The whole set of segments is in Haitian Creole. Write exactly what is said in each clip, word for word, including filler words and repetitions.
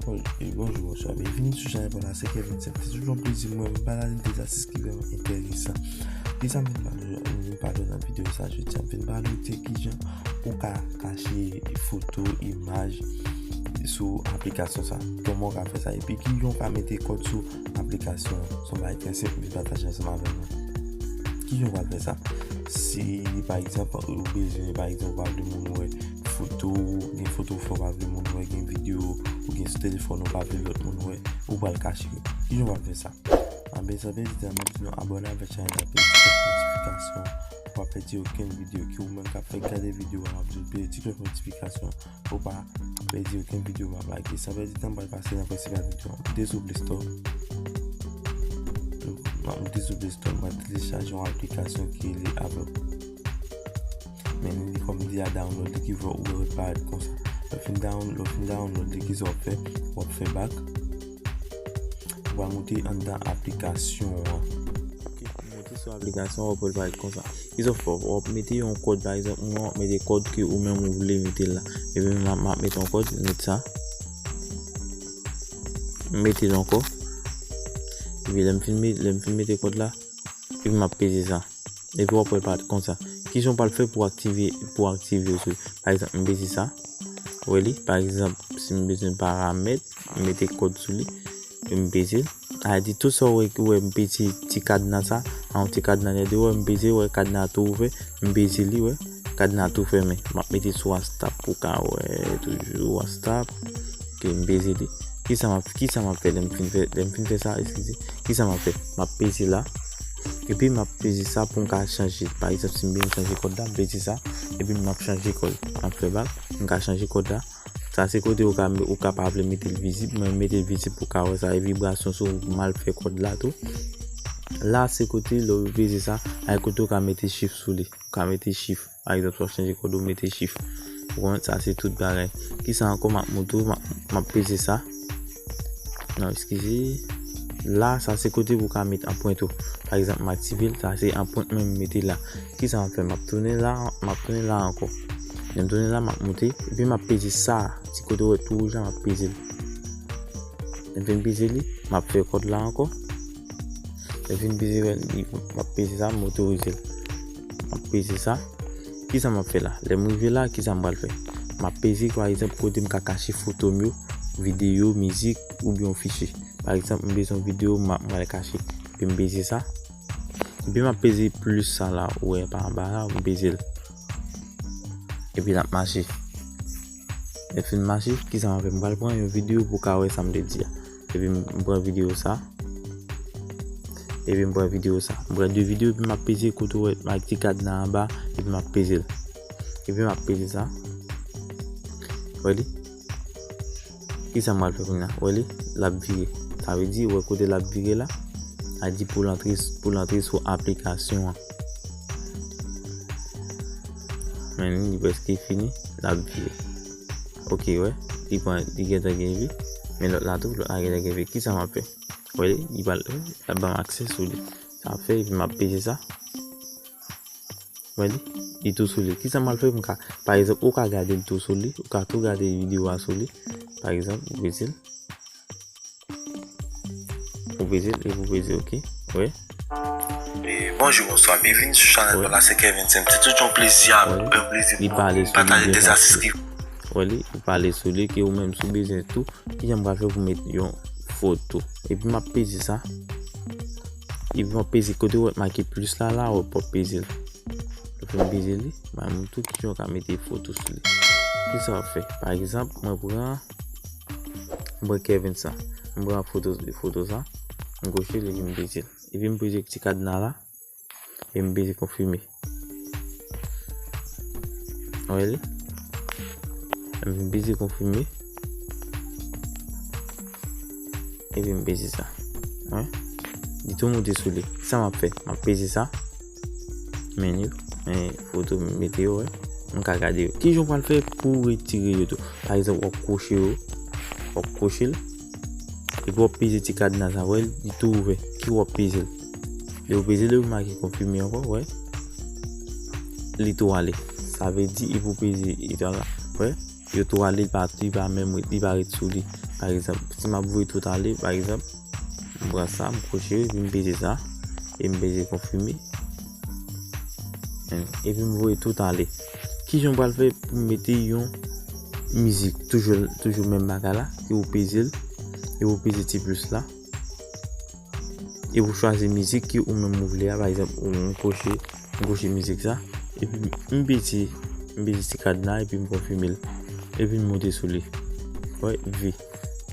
Bon, e bonjou, bonswa, byenvini sou chanèl pa la, se Kevin Sèm. Se toujou yon plezi mwen, m pale de de zatis ki vrèman enteresan. Kisa m vin pale, m vin pale nan videyo sa jodi a? M vin pale w de kijan ou ka kache foto, imaj sou aplikasyon sa. Kòman w ka fè sa? Epi kijan w ka mete kòd sou aplikasyon an? Se yon bagay trè senp, m vin pataje ansanm avè nou. Kijan w pral fè sa? Si, pa egzanp, ou bezwen, pa egzanp, ou pa vle moun wè foto, gen foto w fè ou pa vle moun wè, gen videyo ou gen sou telefòn ou pa vle lòt moun wè, ou pral kache yo. Kijan w pral fè sa? Anben, san pèdi tan, m ap di nou abòne avèk chanèl la, peye ti klòch notifikasyon. Ou pa pèdi okenn videyo, ke ou menm k ap fè gade videyo a, m ap di w peye ti klòch notifikasyon pou w pa pèdi okenn videyo m ap lage. San pèdi tan, m pral pase nan prensipal videyo a. Moute sou Play Store. M ap moute sou Play Store, m pral telechaje yon aplikasyon ki rele App Up. Men li, kòm m di a, download li, ki fè ou wè l parèt konsa. Lè w fin down-, lè w fin download li, kisa w ap fè? W ap fè back. Ou pral moute anndan aplikasyon an. Ok, ou moute sou aplikasyon an, w ap wè l parèt konsa. Kisa w ap fè? W ap mete yon kòd, pa egzanp, mwen, w ap mete kòd ke ou menm ou vle mete la. Epi m ap, m ap mete yon kòd, m met sa. M mete l ankò. Epi lè m fin met-, lè m fin mete kòd la, epi m ap peze sa. Epi w ap wè l parèt konsa. Kijan w pral fè pou aktive, pou aktive yo sou? Pa egzanp, m peze sa. Ou wè li? Pa egzanp, si m bezwen paramèt, m mete kòd sou li, epi m peze l. A di tout sa w wè, ou wè m peze ti kadna sa, a yon ti kadna lè de, wè m peze, wè kadna tou ouvè, m peze li, wè. Kadna tou fèmen. M ap mete sou WhatsApp pou ka wè toujou WhatsApp. Ok, m peze li. Kisa m ap, kisa m ap fè lè m fin fè, lè m fin fè sa, eskize. Kisa m ap fè? M ap peze la. Epi m ap peze sa pou m ka chanje. Pa egzanp, si m bezwen chanje kòd la, m peze sa. Epi m ap chanje kòd. M ap fè back. M ka chanje kòd la. Sa se kote ou ka, ou ka pa vle mete l vizib. Mwen, m mete l vizib pou ka wè sa. E vibrasyon sou mal fè kòd la tou. La, se kote lè w peze sa, a kote ou ka mete chif sou li. Ou ka mete chif. Pa egzanp, si w ap chanje kòd ou mete chif. Ou konprann? Sa se tout bagay. Kisa ankò m ap montre w? M ap, m ap peze sa. Non, eskize. La, sa se kote pou w ka met anprent ou. Pa egzanp, m aktive l, sa se anprent mwen m mete la. Kisa m ap fè? M ap tounen la, m ap tounen la ankò. Lè m tounen la, m ap moute. Epi m ap peze sa. Ti kote w wè tou wouj la, m ap peze l. Lè m fin peze li, m ap fè kòd la ankò. Lè m fin peze, m ap peze sa, m otorize l. M ap peze sa. Kisa m ap fè la? Lè m rive la, kisa m pral fè? M ap peze, pa egzanp, kote m ka kache foto m yo, videyo, mizik, oubyen yon fichye. Pa egzanp, m bezwen yon videyo, m ap, m pral kache. Epi m peze sa. Epi m ap peze plis sa la, ou wè pa anba la, m peze l. Epi l ap mache. Lè l fin mache, kisa m ap fè? M pral pran yon videyo pou w ka wè sa m te di a. Epi m, m pran videyo sa. Epi m pran videyo sa. M pran de videyo, epi m ap peze kote w wè, m ak ti kadna anba, epi m ap peze l. Epi m ap peze sa. Wè li? Kisa m pral fè kounye a? Wè li? L ap vire. Sa vle di, wè kote l ap vire la? A di pou l antre, pou l antre sou aplikasyon an. Men li prèske fini, l ap vire. Ok, wè. Li pran, li gentan gen vi. Men lòt la tou, lòt la gentan gen vi. Kisa m ap fè? Wè li, li pral, l ap ban m aksè sou li. Sa ap fè, epi m ap peze sa. Wè li, li tou sou li. Kisa m pral fè pou m ka, pa egzanp, ou ka gade l tou sou li, ou ka tou gade videyo a sou li. Pa egzanp, ou peze l. Ou peze l, epi ou peze ok. Wè. E, bonjou, bonswa, byenvini sou chanèl pa la, se Kevin Sèm. Se toujou yon plezi, yon plezi pou mwen pataje de zatis ki. Wè li, ou pale sou li, ke ou menm si w bezwen tou. Kijan m pral fè pou met yon foto? Epi m ap peze sa. Epi m ap peze kote w wè make plis la, la, w ap peze l. Lè w fin peze li, m a montre w kijan w ka mete foto sou li. Kisa w ap fè? Pa egzanp, mwen pran, mwen pran Kevin sa. Mwen pran foto, foto sa. M koche li epi m peze l. Epi m peze ti kadna la. E m peze konfime. Wè li? M peze konfime. Epi m peze sa. Wè? Li tou moute sou li. Sa m ap fè? M ap peze sa. Men yo. Men foto m mete yo, wè. M ka gade yo. Kijan w pral fè pou w retire yo tou? Pa egzanp, w ap kwoche yo. W ap kwoche l. Epi w ap peze ti kadna sa, wè, li tou ouvè. Ki w ap peze l. Lè w peze l, li make konfime ankò, wè. Li tou ale. Sa vle di, epi w peze etwal la, wè. Yo tou ale, li pa, li pa menm ret, li pa ret sou li. Pa egzanp, si m ap voye tout ale, pa egzanp, m pran sa, m kwoche, epi m peze sa, e m peze konfime. Epi m voye tout ale. Kijan w pral fè pou m mete yon mizik? Toujou, toujou menm bagay la, e ou peze l, e ou peze ti plis la. E ou chwazi mizik ke ou menm ou vle a, pa egzanp, ou m kwoche, m kwoche mizik sa, epi m peze, m peze ti kad la, epi m konfime l, epi m moute sou li. Wè, vi.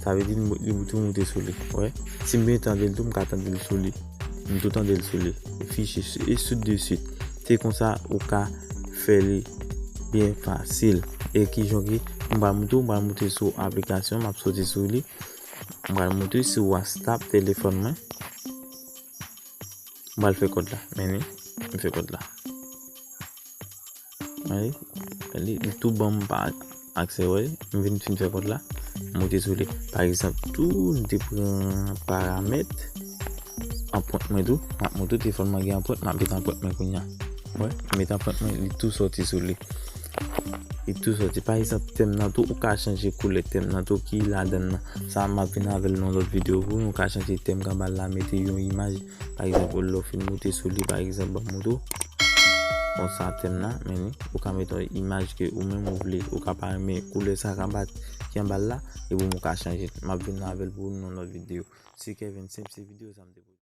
Sa vle di li tou moute sou li. Wè. Si m vle tande l tou, m ka tande l sou li. M tou tande l sou li. Fiche, e suit de suit. Se konsa ou ka fè li byen fasil. E kijan ki m pral moute, m pral moute sou aplikasyon, m ap soti sou li. M pral moute sou WhatsApp telefòn mwen. M pral fè kòd la. Men li, m fè kòd la. Li, li tou ban m pa aksè, wè. M vin fin fè kòd la. M moute sou li. Pa egzanp, tou, m te pran paramèt. Anprent mwen tou. M ap montre telefòn mwen gen anprent. M ap met anprent mwen kounye a. Wè, m met anprent mwen, li tou soti sou li. Li tou soti. Pa egzanp, tèm nan tou, ou ka chanje koulè tèm nan tou ki ladan l nan. Sa, m ap vin avè l nan lòt videyo pou nou. Ou ka chanje tèm kanba l la, mete yon imaj. Pa egzanp, lè w fin moute sou li, pa egzanp, ban m montre w. Konsa tèm nan, men li, ou ka mete yon imaj ke ou menm ou vle. Ou ka pa renmen koulè sa kanba ki anba l la, epi ou ka chanje l. M ap vin avè l pou nou nan lòt videyo. Se Kevin Simple, se videyo sa m te poze.